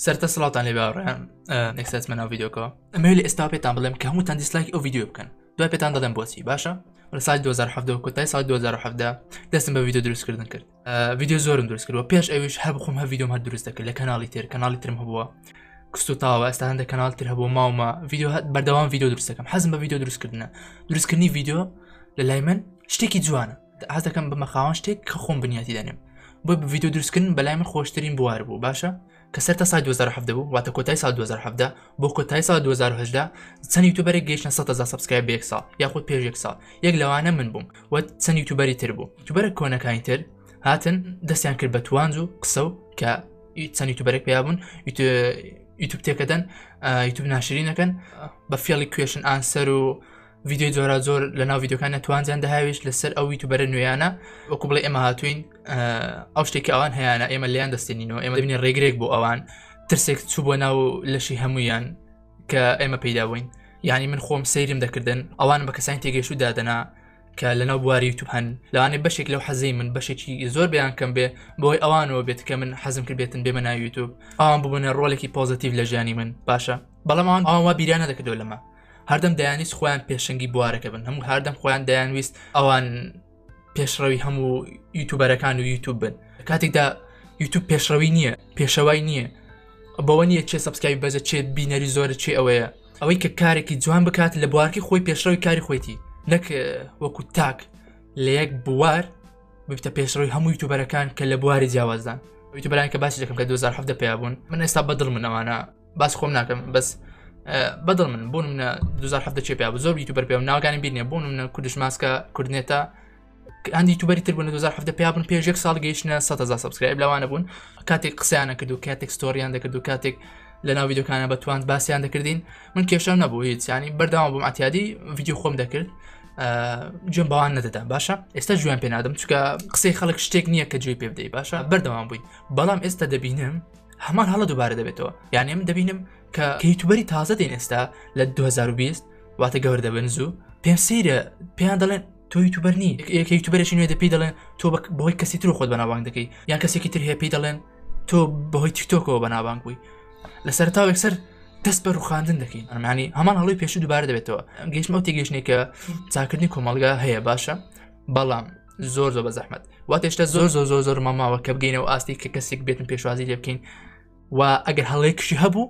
سەرتا سڵاوتان لێ باوەڕیان ئێستا ناو ڤیدیۆکەوە ئەمەوێ لە ئێستا پێتان بڵێم کە هەمووتان dislike ی ئەو ڤیدیۆ بکەن دوای پێتان دەڵێم بۆچی باشە لە ساڵی 2017 کۆتای ساڵی 2017 دەستم بە ڤیدیۆ دروستکردن کرد ڤیدیۆ زۆرم دروست کردوە پێش ئەویش هەر بخۆم هە ڤیدیۆم هەر دروست دەکرد لە کەناڵی تر کەناڵی ترم هەبووە کست و تاوە ئێستا هەندێک کەناڵ تر هەبوو ماومە ڤیدیۆ بەردەوام ڤیدیۆ دروست دەکەم حەزم بە ڤیدیۆ دروستکردنە دروستکردنی ڤیدیۆ لە لای من شتێکی جوانە حەز دەکەم بمە خاوەن شتێک کە خۆم بنیاتی دەنێم بۆ ڤیدیۆ دروستکردن بەلای من خۆشترین بوار بوو باشە کە سەرتا سای 2017 بوو واتە کۆتای سال 2017 بۆ کۆتای سال 2018 چەند یوتیوبەرێک گەیشتە 100,000 subscribe بە یەک ساڵ یاخود پێش یەک ساڵ یەک لەوانە من بووم و چەند یوتیوبەری تر بوو یوتیوبەرە کۆنەکانی تر هاتن دەستیان کرد بە توانج و قسە و کە چەند یوتیوبەرێک پیا بوون یوتیوب تێکەدەن یوتیوب ناشرینەکەن بە فێڵی question answer و ڤیدیۆی جۆرا جۆر لە ناو ڤیدیۆکان توانجیان دەهاویشت لەسەر ئەو یوتیوبەرە نوێیانە وەکو بڵێ ئێمە هاتوین ئەو شتێکی ئەوان هەیەە ئێمە لیان دەستێنینەوە ئێمە دەبینە ڕێگرێک بۆ ئەوان ترسێک چوو بۆ ناو لەشی هەمویان کە ئێمە پەیدا بووین یعنی من خۆم سەیرم دەکردن ئەوان بە کەسانی تێگەشتو دادەنا کە لەناو بواری یوتوب هەن لەوانەیە بەشێک لەو حەزەی من بەشێکی زۆر بیان کەم بێ بۆی ئەوانەوە بێت کە من حەزم کرد بێتن بێمە ناو یوتوب ئەوان ببوونە ڕۆڵێکی positive لە ژیانی من باشە بەڵام ئەوان ئەوان وا بیریان نەدەکردەوە لەمە هەردەم دەیانویست خۆیان پێشەنگی بوارەکە بن هەموو هەردەم خۆیان دەیانویست ئەوان پێشڕەوی هەموو یوتوبەرەکان و یوتوب بن کاتێکدا یوتوب پێشڕەوی نییە پێشەوای نییە بەوە نییە چێ subscribe ی بەزە چێ بینەری زۆرە چێ ئەوەیە ئەوەی کە کارێکی جوان بکات لە بوارکی خۆی پێشڕەوی کاری خۆیتی نەک وەکو تاک لە یەک بوار ببتە پێشڕەوی هەموو یوتوبەرەکان کە لە بواری جیاوازدان یوتوبەران کە باسی دەکەم کە 2017 پیا بوون من ئێستا بەدڵ من ئەوانە باس خۆم ناکەم بەس بەدڵ من بۆ منە 2017 چێ پیا بوو زۆر یوتوبەر پێم ناوگانی بینێ بۆ منە کوردش ماسکە کوردنێتە هەندی یوتوبەری تر بوون لە 2017 پیا بوون پێش یەک ساڵ گەیشتنە 100,000 subscribe لەوانە بوون کاتێک قسەیانە کرد و کاتێک story یان دەکرد و کاتێک لە ناو ڤیدیۆکانە بە توانج باسییان دەکردین من کێشەم نەبوو هیچ ینی بەردەوام بووم عتیادی ڤیدیۆ خۆم دەکرد گوێم بەوان نەدەدا باشە ئێستا گوێیان پێ نادەم چونکە قسەی خەڵک شتێک نییە کە گوێی پێ بدەی باشە بەردەوام بووین بەڵام ئێستا دەبینم هەمان هەڵە دووبارە دەبێتەوە یعنی من دەبینم کە یوتوبەری تازە دێن ئێستا لە 2020 واتە گەور دەبن زوو پێم سەیرە پێیان دەڵێن تۆ یوتوبەر نی یەکە یوتوبەرێکی نوێ دەپی دەڵێن تۆ بەهۆی کەسی تر خۆت بەناوبانگ دەکەی یان کەسێکی تر هەیە پێی دەڵێن تۆ بەهۆی تیکتۆکەوە بەناوبانگ بووی لە سەرتاوە یەکسەر دەست بە ڕوخاندن دەکەین ئەمانی هەمان هەڵی پێشوو دووبارە دەبێتەوە گەیشتم ئەو تێگەیشتنێک کە چاکردنی کۆمەڵگا هەیە باشە بەڵام زۆر زۆر بە زەحمت واتە هێشتا زۆر زۆر زۆر زۆر ماماوە کە بگەینەوە ئاستی کە کەسێک بێتن پێشوازی لێ بکەین و ئەگەر هەڵەیەکشی هەبوو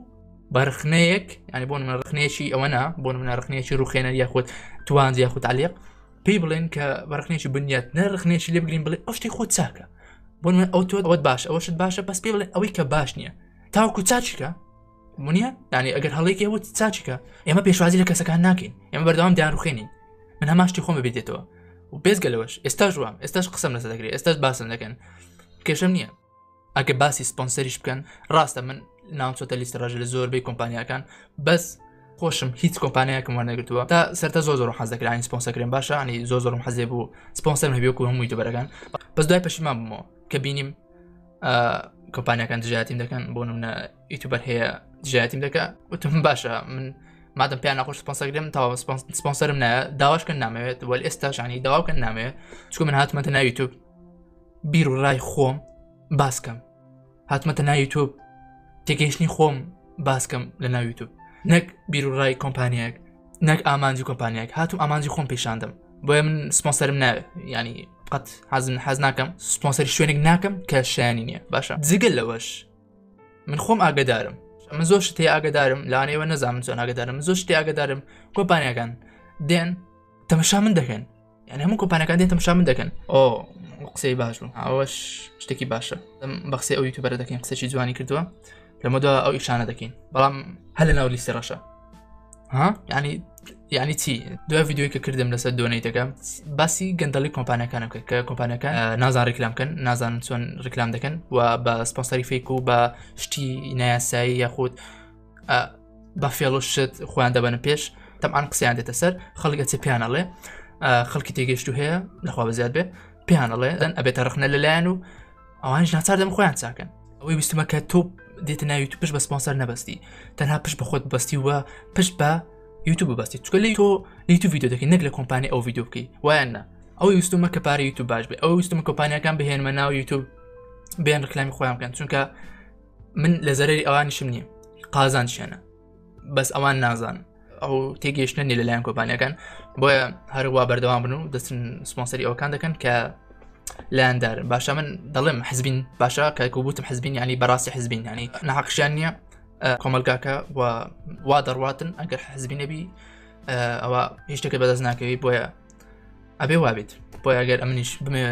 بە ڕخنەیەک ینی بۆ منە ڕخنەیەکی ئەوە نا بۆ منە ڕخنەیەکی ڕوخێنەر یاخود توانج یاخود تعلیق پێی بڵێن کە بە ڕخنێکی بنیات نە ڕخنێکی لێ بگرین بڵێ ئەو شتی خۆت چاکە بۆ من ئەو تۆ ئەوەت باش ئەوەشت باشە بەس پێ بڵێ ئەوەی کە باش نییە تاوەکو چاچیکە منە ینی ئەگەر هەڵێکی هەبوو چاچیکە ئێمە پێشوازی لە کەسەکان ناکەین ئێمە بەردەوام دەیان ڕوخێنین من هەمان شتی خۆم بەبیر دێتەوە و بێزگە لەوەش ئێستاش وام ئێستاش قسەم لەسەر دەکرێت ئێستاش باسم دەکەن کێشەم نییە ئەگە باسی سپۆنسەریش بکەن ڕاستە من ناوچۆتە لیست ڕژ لە زۆربەی کۆمپانیاکان بەس خۆشم هیچ کۆمپانیایەکم وەرنەگرتووە تا سەرتا زۆر زۆر حەز دەکرانی سپۆنسەکرێن باشە ینی زۆر زۆرم حەزێ بوو سپۆنسەرم هەبێ و هەموو یوتیوبەرەکان بەس دوای پەشیمان بوومەوە کە بینیم کۆمپانیاکان دژایەتیم دەکەن بۆ نمونە یوتیوبەر هەیە دژایەتیم دەکە وتم باشە من مادەم پێیان ناخۆش سپۆنسەر گرم تاوا سپۆنسەرم نایە داواشکەن نامەوێت وەل ئێستا ژانی داواکەن نامەوێت چونکە من هاتمەتە ناو یوتیوب بیر و ڕای خۆم باسکەم هاتمەتە ناو یوتیوب تێگەیشتنی خۆم باسکەم لە ناو یوتیوب نەک بیر و ڕای کۆمپانیایەک نەک ئامانجی کۆمپانیایەک هاتوم ئامانجی خۆم پیشاندم بۆیە من سپۆنسەرم ناوێت ینی قەت حەزم حەز ناکەم سپۆنسەری شوێنێک ناکەم کە شایانی نییە باشە جگە لەوەش من خۆم ئاگدارم من زۆر شتێ ئاگدارم لانەوە نەزانم چۆن ئاگدارم زۆر شتێ ئاگدارم کۆمپانیاکان دێن تەمەشا من دەکەن یعنی هەموو کۆمپانیەکان دێن تەمەشا من دەکەن ئۆ قسەی باش بوو ئەوەش شتێکی باشە بە قسەی ئەو یوتیوبەرە دەکەین قسەی جوانی کردووە لەمەدا ئەو ئیشانە دەکەین بەڵام هەر لە ناو لیستی ڕەشە ها یعنی یعنی چی دوای ڤیدیۆی کە کردم لەسەر donate ەکە باسی گەندەڵی کۆمپانیەکانم کرد کە کۆمپانیەکان نازان ڕیکلام بکەن نازانن چۆن ڕیکلام دەکەن و بە سپۆنسەری fake و بە شتی نایاسایی یاخود بە فێڵ و شت خۆیان دەبەنە پێش تەمان قسەیان دێتە سەر خەڵک ئەچێ پێیان ئەڵێ خەڵکی تێگەشتو هەیە لەخوا بەزیاد بێ پێیان ئەڵێ دەن ئەبێتە ڕخنە لەلایەن و ئەوانش ناچار دەم خۆیان چاکەن ئەوەی ویستمە کە تۆ دێتە ناوی تو پشت بە سپۆنسەر نەبەستی تەنها پشت بە خۆت بەستی وە پشت بە یوتیوب بەستی چکە لە تۆ لە یوتیوب ڤیدیۆ دەکەی نەک لە کۆمپانی ئەو ڤیدیۆ بکەی وایان نا ئەو ویستمە کە پارە یوتیوب باش بێ ئەو ویستمە کۆمپانیەکان بهێنمە ناو یوتیوب بێن ڕکلامی خۆیان بکەن چونکە من لە زەرەری ئەوانیشم نییە قازانجیانە بەس ئەوان نازان ئەو تێگەیشتنە نیە لەلایەن کۆمپانیەکان بۆیە هەروە بەردەوام بن و دەستن سپۆنسەری ئەوکان دەکەن کە لایەندار باشە من دەڵێم حزبین باشە کە گوتم حزبین ینی بەڕاستی حزبین ینی ناحەقشیان نییە کۆمەلگاکە و وا دەڕواتن ئەگەر حزبی نەبی ئەوە هیچ شتێکە بەدەست ناکەوی بۆیە ئەبێ وابێت بۆیە ئەگەر ئەمنیش بمێ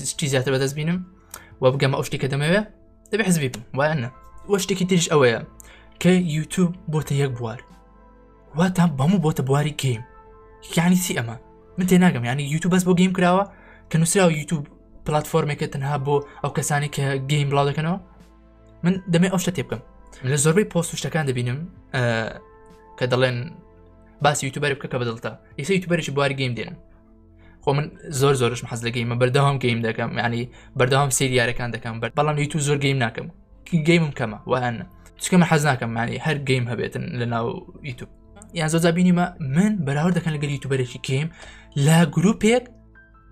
شتی زیاتر بەدەست بینم و بگەمە ئەو شتی کە دەمەوێ دەبێ حزبی بم وایە نە وە شتێکی تریش ئەوەیە کە یوتیوب بۆتە یەک بوار واتە بەموو بۆتە بواری game یعنی چی ئەمە من تێناگەم یعنی یوتیوب بەس بۆ game کراوە کە نووسراوە یوتیوب پلاتفۆرمێکە تەنها بۆ ئەو کەسانی کە game بڵاو دەکەنەوە من دەمێ ئەو شتە تێبکەم لە زۆربەی پۆست و شتەکان دەبینم کە دەڵێن باسی یوتیوبەر بکە کە بەدڵتە ئێستا یوتیوبەرێکی بواری game دێنن خۆ من زۆر زۆرشم حەز لە game ە بەردەوام game دەکەم ینی بەردەوام سیر یارەکان دەکەم بەر بەڵام یوتیوب زۆر game ناکەم game م کەمە وان چکە من حەز ناکەم مانی هەر game هەبێتن لە ناو یوتیوب یان زۆر بینیمە من بەراورد دەکەن لەگەل یوتیوبەرێکی game لە گروپێک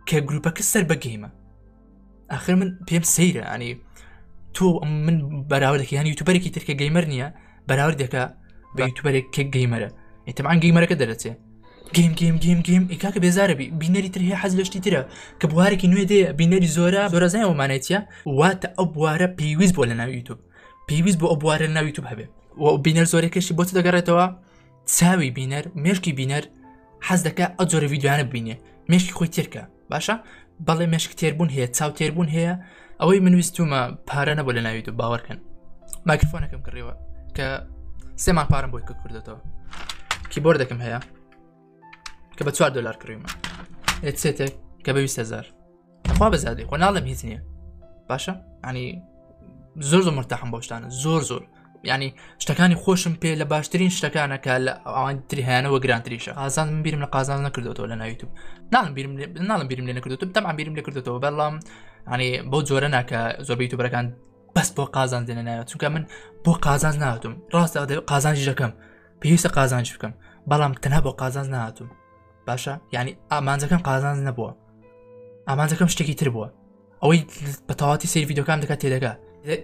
کە گروپەکە سەر بە game ە ئاخر من پێم سەیرە ینی تۆ من بەراوردێکی یان یوتیوبەرێکی تر کە gamer نییە بەراورد دەکا بە یوتیوبەرێک کە gamer ە ئیتەمان gamer ەکە دەرەچێ game game game game ئیکاکە بێزارە بی بینەری تر هەیە حەز لە شتی ترە کە بوارێکی نوێ دێ بینەری زۆرە زۆرەزای ئەو مانایتە واتە ئەو بوارە پێویست بۆ لە ناو یوتیوب پێویست بۆ ئەو بوارە لە ناو یوتیوب هەبێ و بینەر زۆرەکەشی بۆ چ دەگەڕێتەوە چاوی بینەر مێشکی بینەر حەز دەکا ئەو جۆرە ڤیدیۆیانە ببینێ مێشکی خۆی تێرکە باشە بەڵێ مێشک تێربوون هەیە چاو تێربوون هەیە ئەوەی من ویستومە پارە نەبوو لە ناوی دوو باوەڕکەن مایکرفۆنەکەم کڕیوە کە سێمان پارەم بۆی کە کوردێتەوە کیبۆردەکەم هەیە کە بە 4 دلار کڕیمە headset ێک کە بە 20هزار خوا بەزادی خۆ ناڵێم هیچ نییە باشە ینی زۆر زۆر مرتاحم بۆ شتانە زۆر زۆر ینی شتەکانی خۆشم پێ لە باشترین شتەکانە کە لە ئەوان تری هەیانەوە گرانتریشە قازان من بیرم لە قازان نەکردوەوە لە ناوی تو ناڵم بیرم ناڵم بیرم لێ نەکردوەوە تەمان بیرم لێ کردوەوە بەڵام ینی بەو جۆرە ناکە زۆربەی یوتیوبەرەکان بەس بۆ قازان دێنە ناوە چونکە من بۆ قازانج نهاتوم ڕاستە قازانجی دەکەم پێویستە قازانج بکەم بەڵام تەنها بۆ قازانج نهاتوم باشە یعنی ئامانجەکەم قازانج نەبووە ئامانجەکەم شتێکی تر بووە ئەوەی بە تەواتی سەیر ڤیدۆکان دەکات تێدەگا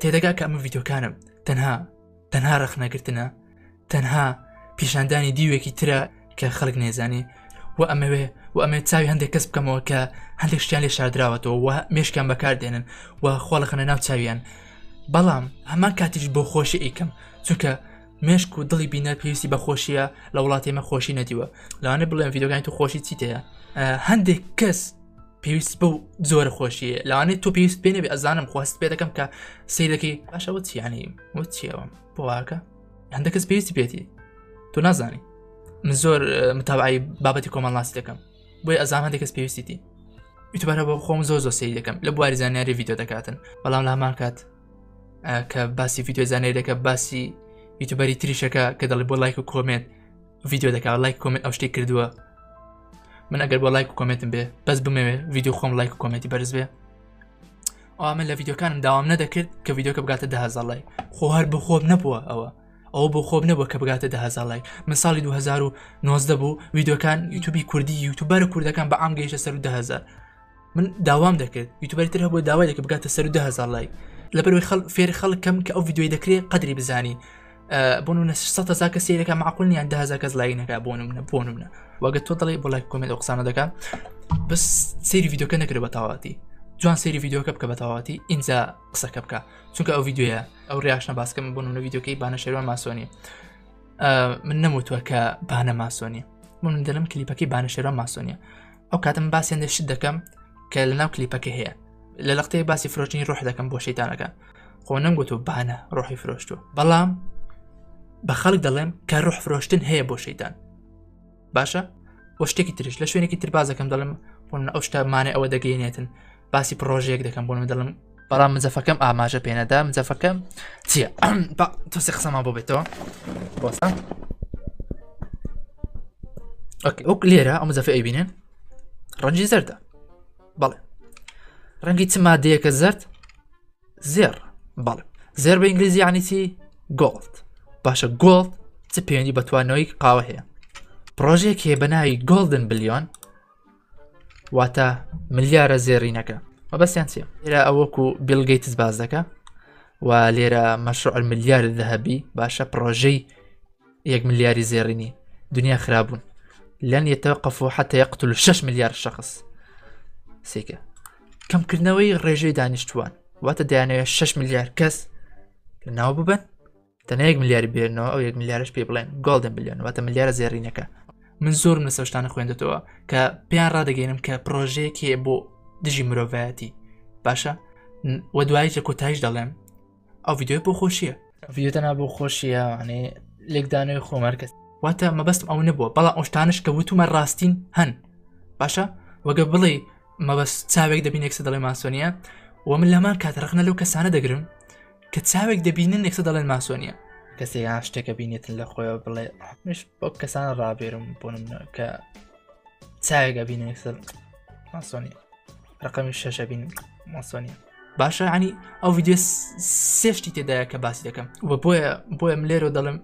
تێدەگا کە ئەمە ڤیدۆکانم تەنها تەنها ڕەخنەگرتنە تەنها پیشاندانی دیوێکی ترە کە خەڵک نێزانێ و ئەمەوێ و ئەمێ چاوی هەندێک کەس بکەمەوە کە هەندێک شتیان لێ شاردراوەتەوە و مێشکیان بەکاردێنن و خۆڵەخەنە ناو چاویان بەڵام هەمان کاتیش بۆ خۆشی ئەیکەم چونکە مێشک و دڵی بینەر پێویستی بە خۆشیە لە وڵاتی مە خۆشی نەدیوە لەوانە بڵێن ڤیدۆگانی تو خۆشی چی تەیە هەندێک کەس پێویست بەو زۆرە خۆشیە لەوانەیە تۆ پێویست پێ نەبێ ئەزانم خواست پێ دەکەم کە سیرەکەی باشە وە چیانی وە چیەوە بۆواکە هەندێک کەس پێویستی پێێتی تۆ نازانی من زۆر متابعی بابەتی کۆمەڵناسی دەکەم بۆی ئەزان هەندێک کەس پێویستیتی یوتیوبەرە بۆ خۆم زۆر زۆر سەیری دەکەم لە بواری زانیاری ڤیدیۆ دەکاتن بەڵام لە هەمان کات کە باسی ڤیدیۆ زانیاری دەکە باسی یوتیوبەری تریشەکە کە دەڵێ بۆ لایک و comment ڤیدیۆ دەکات لایک comment ئەو شتێک کردووە من ئەگەر بۆ لایک و comment م بێ بەس بمەوێ ڤیدیۆ خۆم لایک و comment ی بەرز بێ ئەوە من لە ڤیدیۆکانم داوام نەدەکرد کە ڤیدیۆکە بگاتە دههزار لایک خۆ هەر بۆ خۆم نەبووە ئەوە ئەوە بۆ خۆم نەبووە کە بگاتە دههزار لایک من ساڵی 2019 بوو ڤیدیۆکان یوتیوبی کوردی یوتیوبەرە کوردەکان بە عام گەیشتە سەر دههزار من داوام دەکرد یوتیوبەری تر هەبوو داوای دەکرد بگاتە سەر 10000 لایک لەبەرەوەی خەڵ فێر خەڵک کەم کە ئەو ڤیدیۆی دەکرێت قەدری بزانی بۆ نمونە 600 هزار کەس سەیرەکە معقول نییە 10000 کەس لایک نەکا بۆ نمونە بۆ نمونە وەگە تۆ دەڵێ بۆ لایک comment ئەو قسانە دەکا بەس سەیری ڤیدیۆکە نەکرێت بە تەواوەتی جوان سەیری ڤیدیۆکە بکە بە تەواوەتی ئینجا قسەکە بکە چونکە ئەو ڤیدیۆیە ئەو reaction ە باسکەم بۆ نمونە ڤیدیۆکەی بانە شێروان ماسۆنی من نەموتوە کە بانە ماسۆنی من دەلم کلیپەکەی بانە شێروان ماسۆنیە ئەو کاتم باسی هەندێک شت دەکەم کە لە ناو کلیپەکە هەیە لە لەقتەیە باسی فرۆشتنی ڕۆح دەکەم بۆ شەیتانەکە خۆ نەمگوت و بانە ڕۆحی فرۆشتوە بەڵام بە خەڵک دەڵێم کە ڕۆح فرۆشتن هەیە بۆ شەیتان باشە بۆ شتێکی ترش لە شوێنێکی تر بازەکەم دەڵێم بۆ ئەو شتە مانە ئەوە دەگەینێتن باسی پرۆژەیەک دەکەم بۆ دەڵم بەڵام مزەفەکەم ئاماژە پێنەدا مزەفەکەم چییە؟ تۆسێ قسەمان بۆ بێتەوە بۆسا وەک لێرە ئەو مزەفە ئەیبینن ڕەنگی زەردە بەڵێ ڕەنگی چ مادەیەکە زەرد زێڕ بەڵێ زێر بە ئینگلیزی یعنی چی gold باشە gold چ پەیوەندی بە توانەوەی قاوە هەیە پرۆژێک هەیە بە ناوی Golden Billion واتە ملیارە زێڕینەکە مەبەستیان چیە؟ لێرە ئەوەکو بیل گەیتس باس دەکا. و لێرە مەشروع الملیار الذهبی باشە پرۆژەی یەک ملیاری زێڕینی دنیا خرابوون لن يتوقفوا حتى يقتلوا 6 ملیار شخص سێکە کەمکردنەوەی ڕێژەی دانیشتوان واتە دەیانەوێت 6 ملیار کەس لە ناو ببن تەنها یەک ملیاری بێنەوە ئەو یەک ملیارش پێ بڵێن golden billion واتە ملیارە زێڕینەکە. من زۆرم لەسەر شتانە خوێندێتەوە کە پێیان ڕادەگەێنم کە پرۆژەیەکی بۆ دژی مرۆڤایەتی باشە و دوایی لە کۆتایش دەڵێم ئەو ڤیددیو بۆ خۆشیە ڤیددیو تەنها بۆ خۆشیە ئەنێ لێکدانەوەی خۆمار کەس واتە مەبەستم ئەو نەبووە بەڵام ئەو شتانش کە وتومە ڕاستین هەن باشە وەگە بڵێ مەبەست چاوێک دەبین یەکسە دەڵێ ماسۆنیە و من لەمان کات ڕخنە لەو کەسانە دەگرم کە چاوێک دەبینن یەکسە دەڵێن ماسۆنیە کەسێکان شتێکە بینێتن لە خۆیەوە بڵێ مش بۆ کەسانە ڕابێرم بۆ منە کە چاوێک ئەبینن یەکسەر ماسۆنیە ڕقەمی شەشە بین ماسۆنیە باشە ینی ئەو ڤیددیو سێشتی تێدایە کە باسی دەکەم و بۆیە بۆیە من لێرە دەڵم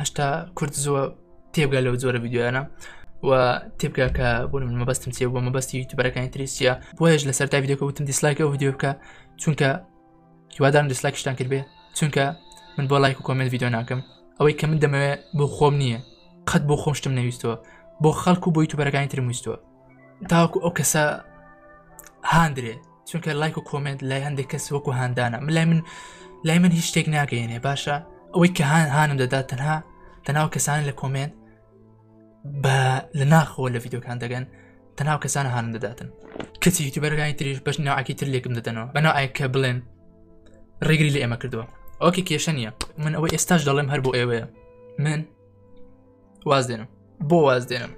هەشتا کورد زووە تێبگە لەو جۆرە ڤیددیویانە و تێبگە کە بۆ من مەبەستم چیە بۆ مەبەستی یوتیوبەرەکانی تریسیە بۆیەش لەسەر تا ڤیددیوکە وتم dislike ئەو ڤیددیو بکە چونکە هیوادارم dislike شتان کردبێ چونکە من بۆ لایک و comment ڤیددیو ناکەم ئەوەی کە من دەمەوێت بۆ خۆم نییە قەت بۆ خۆم شتم نەویستەوە بۆ خەڵک و بۆ یوتیوبەرەکانی ترم ویستوە تاوەکو ئەو کەسە هاندرێ چونکە لایک و comment لای هەندێک کەس وەکو هاندانە من لای من لای من هیچ شتێک ناگەێنێ باشە ئەوەی کە هاان هاانم دەدات تەنها تەناو کەسان لە comment بە لە ناخەوە لە ڤیددیوکان دەگەن تەناو کەسان هاانم دەداتن کەچی یوتیوبەرەکانی تریش بەش ناوەکی تر لێکم دەدەنەوە بە ناوەک کە بڵێن ڕێگری لە ئێمە کردووە okay کێشە نییە من ئەوەی ئێستاش دەڵێم هەر بۆ ئێوەیە من واز دێنم بۆ واز دێنم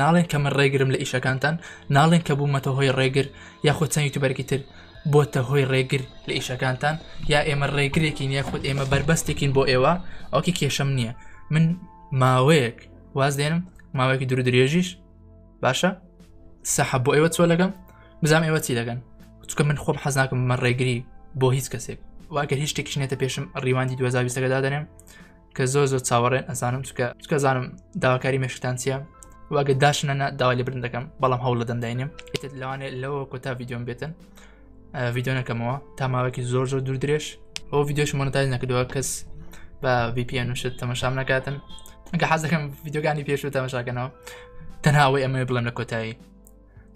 ناڵێن کە من ڕێگرم لە ئیشەکانتان ناڵێن کە بوومەتە هۆی ڕێگر یاخود چەند یوتیوبەرێکی تر بۆتە هۆی ڕێگر لە ئیشەکانتان یا ئێمە ڕێگرێکین یاخود ئێمە بەربەستێکین بۆ ئێوە okay کێشەم نییە من ماوەیەک واز دێنم ماوەیەکی دوور درێژیش باشە سەحە بۆ ئێوە چۆ لەگەم بزانام ئێوە چی دەگەن چکە من خۆم حەز ناکەم من ڕێگری بۆ هیچ کەسێک واگەر هیچ شتێکیش نێتە پێشم ڕیواندی 2020 دادەنێم کە زۆر زۆر چاوەڕێن ئەزانم چکە چکە زانم داواکاری مێشکتان چییە واگە داشنەنا داوای لێبرن دەکەم بەڵام هەوڵ لەدەم داینم ئیتر لەوانێ لەوە کۆتا ڤیددیۆم بێتن ڤیددیو نەکەمەوە تا ماوەیەکی زۆر زۆر دوور درێژ ئەو ڤیددیوش monetize نەکردووە کەس بە VPN شت تەمەشام نەکاتن ئەگە حەز دەکەم ڤیددیوگانی پێشوو تەمەشاکەنەوە تەنها ئەوەی ئەمەوێ بڵێم لە کۆتایی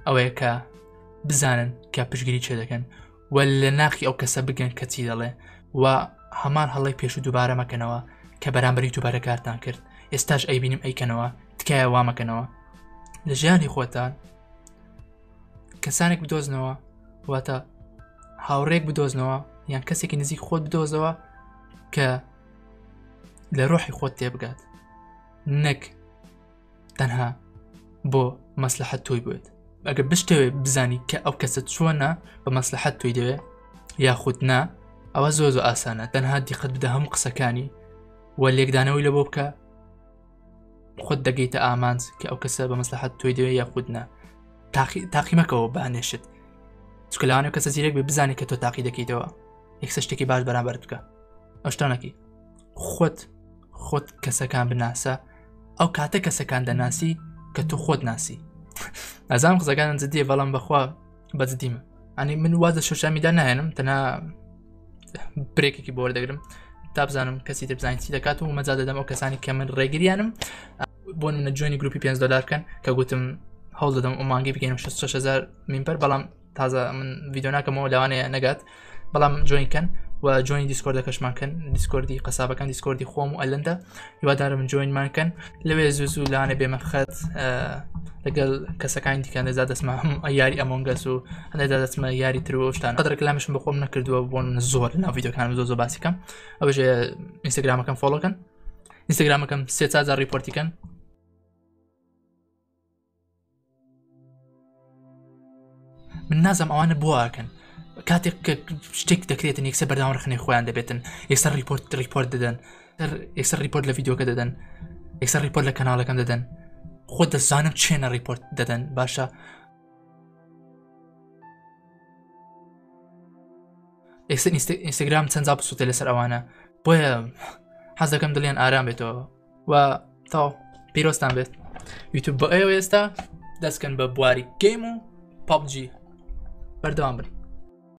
ئەوەیە کە بزانن کە پشگیری چێ دەکەن و لە ناخی ئەو کەسە بگەن کە چی دەڵێ و هەمان هەڵی پێشوو دووبارە مەکەنەوە کە بەرامبەری دووبارە کارتان کرد ئێستاش ئەیبینم ئەیکەنەوە تکایە وا مەکەنەوە لە ژیانی خۆتان کەسانێک بدۆزنەوە واتە هاوڕێک بدۆزنەوە یان کەسێکی نزیک خۆت بدۆزەوە کە لە ڕۆحی خۆت تێبگات نەک تەنها بۆ مەسلحەت تۆی بێت ئەگە بشتەوێت بزانی کە ئەو کەسە چۆنە بە مەسلحەت تۆی دەوێت یاخود نا ئەوە زۆر زۆر ئاسانە تەنها دیقەت بدە هەموو قسەکانی و لێکدانەوەی لە بۆ بکە خۆت دەگەیتە ئامانج کە ئەو کەسە بە مەسلحەت تۆی دەوێت یاخود نا تاقیمەکەەوە بانێشت چکە لەوانە کەسە زیرەک بێ بزانێت کە تۆ تاقی دەکەیتەوە یەکسە شتێکی باش بەرامبەر بکە ئەو شتانەکی خۆت خۆت کەسەکان بناسە ئەو کاتە کەسەکان دەناسی کە تۆ خۆت ناسی ئەزام قسەکانم جدیە بەڵام بەخوا بەجددیمە ئەنی من واز لە social media نایەنم تەنها break ێکی بۆ وەردەگرم تا بزانم کەسی تر بزانین چی دەکات و مەجا دەدەم ئەو کەسانی کە من ڕێگریانم بۆ منە join ی گروپی 5 دلار بکەن کە گوتم هەوڵ دەدەم ئەو مانگی بگەینم 66000 member بەڵام تازە من ڤیددیو ناکەمەوە لەوانەیە نەگات بەڵام join کەن و join ی Discord ەکەشمان کەن Discord ی قەسابەکان Discord ی خۆم و ئەلەندە هیوادارم join مان کەن لەوێ زوو زوو لانێ بێمە خەت لەگەڵ کەسەکانی دیکە نەزا دەستمە یاری Among Us و هەندێدا دەستمە یاری تر و شتان قەدرێک لامیشم بە خۆم نەکردووە بۆ زۆر ناو ڤیدیۆکانم زۆر زۆر باسیکەم ئەوەش ئینستاگرامەکەم follow کەن ئینستاگرامەکەم سێ چار report ی کەن من نازم ئەوانە بۆ ئاکەن کاتێک کە شتێک دەکرێتن یەکسەر بەردەوام ڕخنەی خۆیان دەبێتن یەکسەر report report دەدەن یەکسەر report لە ڤیددیوکە دەدەن یەکسەر report لە کەناڵەکەم دەدەن خۆ دەزانم چێنە report دەدەن باشە ئێستا ئینستاگرام چەند جا بسووتێ لەسەر ئەوانە بۆیە حەز دەکەم دڵیان ئارام بێتەوە و تاو پیرۆستان بێت یوتوب بۆ ئێوە ئێستا دەستکەن بە بواری game و PUBG بەردەوام بن.